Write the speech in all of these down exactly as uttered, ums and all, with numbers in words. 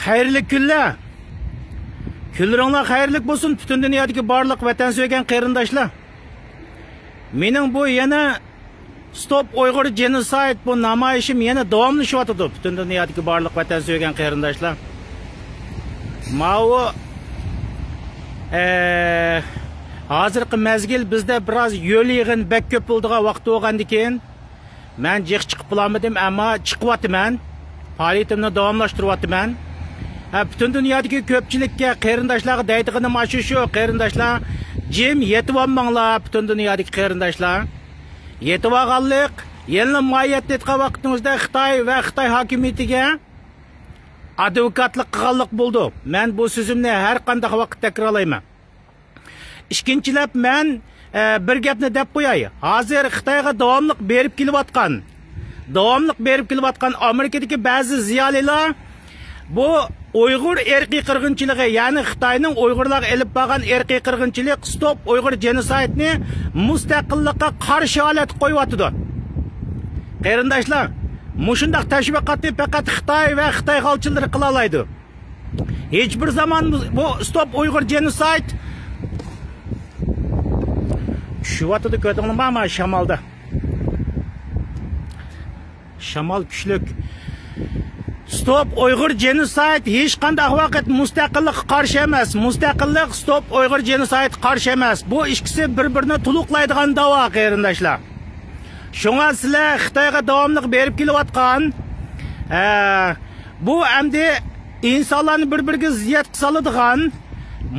خەيرلىك كۈنلەر. كۈنلىرىڭلار خەيرلىك بولسۇن، پۈتۈن دۇنيادىكى بارلىق ۋەتەن سۆيگەن قېرىنداشلار. مېنىڭ بۇ يەنە ستوپ ئۇيغۇر جېنوسايد بۇ نامايىشىم يەنە داۋاملىشىۋاتىدۇ، پۈتۈن دۇنيادىكى بارلىق ۋەتەن سۆيگەن قېرىنداشلار. ماۋۇ، ئە، ھازىرقى مەزگىل بىزدە بىراز يۆلە يىغىن بەك كۆپ بولىدىغان ۋاقىت بولغاندىكىن، مەن جىق چىقىپ بولالمىدىم، ئەمما چىقىۋاتىمەن. پائالىيىتىمنى داۋاملاشتۇرۇۋاتىمەن. ھە، پۈتۈن دۇنيادىكى كۆپچىلىككە، قېرىنداشلارغا دەيدىغىنىم ئاشۇ شۇ، قېرىنداشلار، جىم يېتىۋالماڭلار، پۈتۈن دۇنيادىكى قېرىنداشلار. يېتىۋالغانلىق، يەنىلا ماھىيەتتە ئېيتقان ۋاقتىڭىزدا خىتاي ۋە خىتاي ھاكىمىيىتىگە ئادۋوكاتلىق قىلغانلىق بولىدۇ. مەن بۇ سۆزۈمنى ھەر قانداق ۋاقىت تەكرارلايمەن. ئىككىنچىلەپ، مەن، ئە، بىر گەپنى دەپ قوياي. ھازىر خىتايغا داۋاملىق بېرىپ كېلىۋاتقان، داۋاملىق بېرىپ كېلىۋاتقان ئامېرىكىدىكى بەزى زىيالىيلار بۇ ئۇيغۇر ئىرقىي قىرغىنچىلىقى، يەنى خىتاينىڭ ئۇيغۇرلارغا ئېلىپ بارغان ئىرقىي قىرغىنچىلىق، ستوپ ئۇيغۇر جېنوسايدنى مۇستەقىللىققا قارشى ھالەتكە قويۇۋاتىدۇ. قېرىنداشلار، مۇشۇنداق تەشۋىقاتنى پەقەت خىتاي ۋە خىتاي غالچىلىرى قىلالايدۇ. ھېچ بىر زامان بۇ، بۇ ستوپ ئۇيغۇر جېنوسايد چۈشۈۋاتىدۇ، كۆردۈڭلارمۇ ما شامالدا؟ شامال كۈچلۈك. ستوپ ئۇيغۇر جېنوسايد ھېچقانداق ۋاقىت مۇستەقىللىققا قارشى ئەمەس. مۇستەقىللىق ستوپ ئۇيغۇر جېنوسايدقا قارشى ئەمەس. بۇ ئىككىسى بىر-بىرىنى تولۇقلايدىغان داۋا، قېرىنداشلار. شۇڭا سىلەر خىتايغا داۋاملىق بېرىپ كېلىۋاتقان، ئە، بۇ ئەمدى ئىنسانلارنى بىر-بىرىگە زىددىيەتكە سالىدىغان،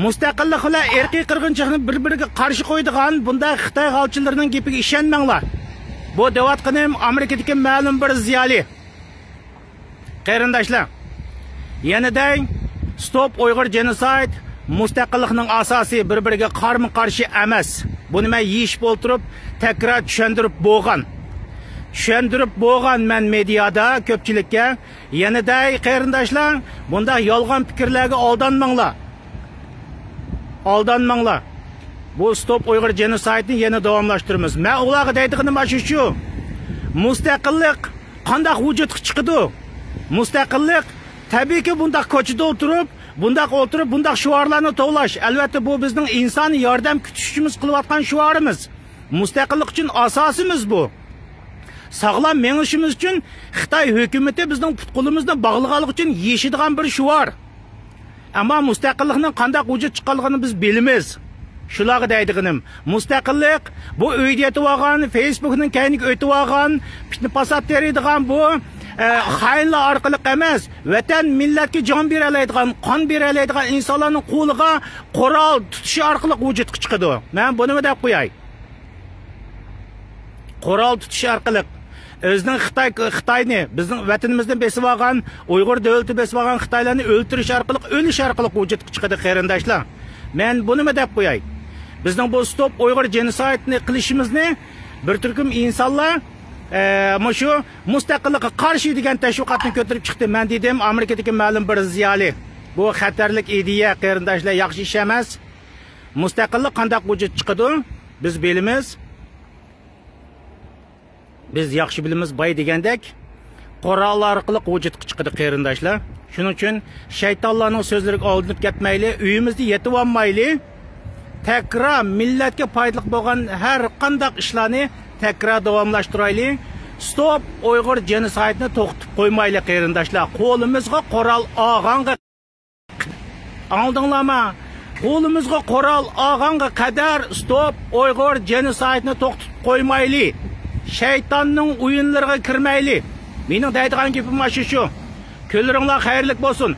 مۇستەقىللىق بىلەن ئىرقىي قىرغىنچىلىقنى بىر-بىرىگە قارشى قويىدىغان بۇنداق خىتاي غالچىلىرىنىڭ گېپىگە ئىشەنمەڭلار. بۇ دەۋاتقىنىم ئامېرىكىدىكى مەلۇم بىر زىيالىي. قېرىنداشلار، يەنە دەي، ستوپ ئۇيغۇر جېنوسايد مۇستەقىللىقنىڭ ئاساسى، بىر-بىرىگە قارمۇ قارشى ئەمەس. بۇنى مەن يېشىپ ئولتۇرۇپ تەكرار چۈشەندۈرۈپ بولغان. چۈشەندۈرۈپ بولغان مەن مېدىيادا كۆپچىلىككە. يەنە دەي، قېرىنداشلار، بۇنداق يالغان پىكىرلەرگە ئالدانماڭلار. ئالدانماڭلار. بۇ ستوپ ئۇيغۇر جېنوسايدنى يەنە داۋاملاشتۇرىمىز. مەن ئۇلارغا دەيدىغىنىم ئاشۇ شۇ. مۇستەقىللىق قانداق ۋۇجۇدقا چىقىدۇ؟ مۇستەقىللىق تەبىئىيكى بۇنداق كوچىدا ئولتۇرۇپ، بۇنداق ئولتۇرۇپ، بۇنداق شوئارلارنى توۋلاش. ئەلۋەتتە، بۇ بىزنىڭ ئىنسانىي ياردەم كۈتۈشۈمىز قىلىۋاتقان شوئارىمىز. مۇستەقىللىق ئۈچۈن ئاساسىمىز بۇ. ساغلام مېڭىشىمىز ئۈچۈن خىتاي ھۆكۈمىتى بىزنىڭ پۇت-قولىمىزنى باغلىغانلىقى ئۈچۈن يېشىدىغان بىر شوئار. ئەمما مۇستەقىللىقنىڭ قانداق ۋۇجۇد چىققانلىقىنى بىز بىلىمىز. شۇلارغا دەيدىغىنىم، مۇستەقىللىق بۇ ئۆيدە يېتىۋالغان، فېيسبۇكنىڭ كەينىگە ئۆتۈۋالغان، پىتنە-پاسات تېرىيدىغان بۇ، ئە، خائىنلار ئارقىلىق ئەمەس، ۋەتەن، مىللەتكە جان بېرەلەيدىغان، قان بېرەلەيدىغان ئىنسانلارنىڭ قولىغا قورال تۇتۇشى ئارقىلىق ۋۇجۇدقا چىقىدۇ. مەن بۇنىمۇ دەپ قوياي. قورال تۇتۇش ئارقىلىق ئۆزىنىڭ خىتاي، خىتاينى، بىزنىڭ ۋەتىنىمىزنى بېسىۋالغان، ئۇيغۇر دۆلىتى بېسىۋالغان خىتايلارنى ئۆلتۈرۈش ئارقىلىق، ئۆلۈش ئارقىلىق ۋۇجۇدقا چىقىدۇ، قېرىنداشلار. مەن بۇنىمۇ دەپ قوياي. بىزنىڭ بۇ ستوپ ئۇيغۇر جېنوسايدنى قىلىشىمىزنى بىر تۈركۈم ئىنسانلار، ئە، مۇشۇ مۇستەقىللىققا قارشى دېگەن تەشۋىقاتنى كۆتۈرۈپ چىقتى. مەن دېدىم، ئامېرىكىدىكى مەلۇم بىر زىيالىي، بۇ خەتەرلىك ئىدىيە، قېرىنداشلار، ياخشى ئىش ئەمەس. مۇستەقىللىق قانداق ۋۇجۇدقا چىقىدۇ؟ بىز بىلىمىز. بىز ياخشى بىلىمىز، باي دېگەندەك، قورال ئارقىلىق ۋۇجۇدقا چىقىدۇ، قېرىنداشلار. شۇنىڭ ئۈچۈن شەيتانلارنىڭ سۆزلىرىگە ئالدىنىپ كەتمەيلى، ئۆيىمىزدە يېتىۋالمايلى. تەكرار مىللەتكە پايدىلىق بولغان ھەر قانداق ئىشلارنى تەكرار داۋاملاشتۇرايلى. ستوپ ئۇيغۇر جېنوسايدنى توختىتىپ قويمايلى، قېرىنداشلار. قولىمىزغا قورال ئالغانغا ئاڭلىدىڭلارما؟ قولىمىزغا قورال ئالغانغا قەدەر ستوپ ئۇيغۇر جېنوسايدنى توختىتىپ قويمايلى. شەيتاننىڭ ئويۇنلىرىغا كىرمەيلى. مېنىڭ دەيدىغان گېپىم مانا شۇ. كۈنلىرىڭلار خەيرلىك بولسۇن.